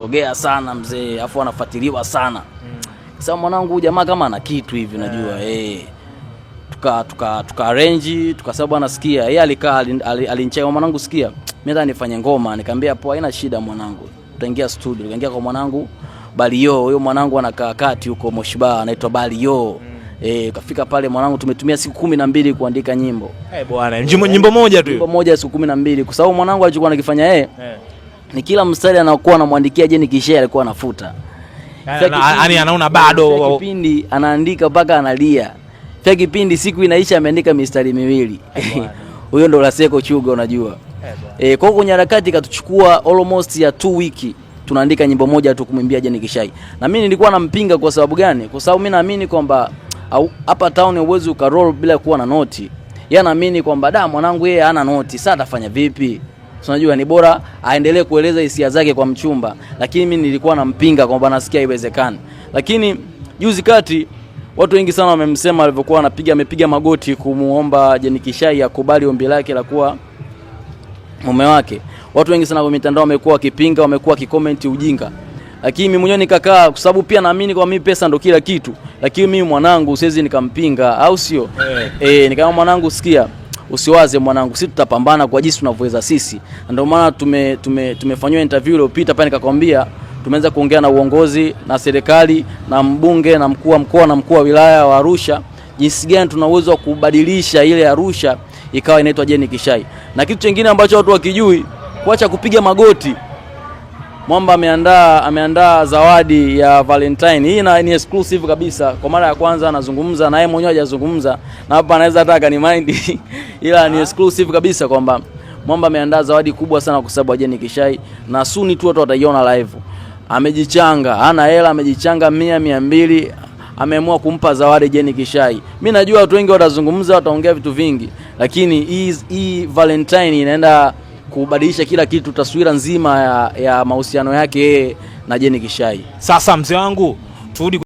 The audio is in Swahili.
Sogea sana mzee, afu anafuatiliwa sana. Sasa mwanangu huyu jamaa kama ana kitu hivi unajua eh. Tuka arrange, tukasema bwana sikia, yeye alikaa alincheka, mwanangu sikia, mimi nataka nifanye ngoma. Nikamwambia poa, haina shida mwanangu. Tutaingia studio, tukaingia kwa mwanangu Balio, huyo mwanangu anakaa kati huko Moshi Bar, anaitwa Balio. Eh, kafika pale mwanangu, tumetumia siku 12 kuandika nyimbo. Eh bwana, nyimbo moja tu. Nyimbo moja siku 12 kwa sababu mwanangu alichokuwa anakifanya yeye ni kila mstari anakuwa anamwandikia Jeni Kishai alikuwa anafuta. Yaani anaona bado kipindi anaandika mpaka analia. Fika kipindi siku inaisha ameandika mistari miwili. Huyo ndo Laseko Chuga unajua. Eh, kwa hiyo kwenye harakati ikatuchukua almost ya 2 wiki tunaandika nyimbo moja tu kumwimbia Jeni Kishai. Na mimi nilikuwa nampinga kwa sababu gani? Kwa sababu mimi naamini kwamba hapa town huwezi ukaroll bila kuwa na noti. Yeye anaamini kwamba da mwanangu yeye hana noti, sasa atafanya vipi? So, unajua ni bora aendelee kueleza hisia zake kwa mchumba, lakini mimi nilikuwa nampinga kwamba nasikia haiwezekani. Lakini juzi kati watu wengi sana wamemsema alivyokuwa anapiga amepiga magoti kumuomba Jeni Kishai akubali ombi lake la kuwa mume wake. Watu wengi sana kwa mitandao wamekuwa wakipinga, wamekuwa wakicomment ujinga. Lakini mimi mwenyewe nikakaa kwa sababu pia naamini kwa mimi pesa ndo kila kitu. Lakini mimi mwanangu siwezi nikampinga, au sio? Eh, nikamwambia mwanangu sikia, usiwaze mwanangu, sisi tutapambana kwa jinsi tunavyoweza sisi. Na ndio maana tumefanywa interview iliyopita pale nikakwambia tumeanza kuongea na uongozi na serikali na mbunge na mkuu wa mkoa na mkuu wa wilaya wa Arusha jinsi gani tuna uwezo wa kubadilisha ile Arusha ikawa inaitwa Jeni Kishai. Na kitu kingine ambacho watu wakijui, kuacha kupiga magoti. Mwamba ameandaa zawadi ya Valentine. Hii ni exclusive kabisa. Kwa mara ya kwanza anazungumza na yeye mwenyewe hajazungumza. Na hapa anaweza hata akani-mind ila ni exclusive kabisa kwamba Mwamba ameandaa zawadi kubwa sana kwa sababu ya Jeni Kishai na soon tu watu wataiona live. Amejichanga, hana hela, amejichanga 100 200, ameamua kumpa zawadi Jeni Kishai. Mimi najua watu wengi watazungumza, wataongea vitu vingi, lakini hii Valentine inaenda kubadilisha kila kitu, taswira nzima ya mahusiano yake yeye na Jeni Kishai. Sasa mzee wangu turudi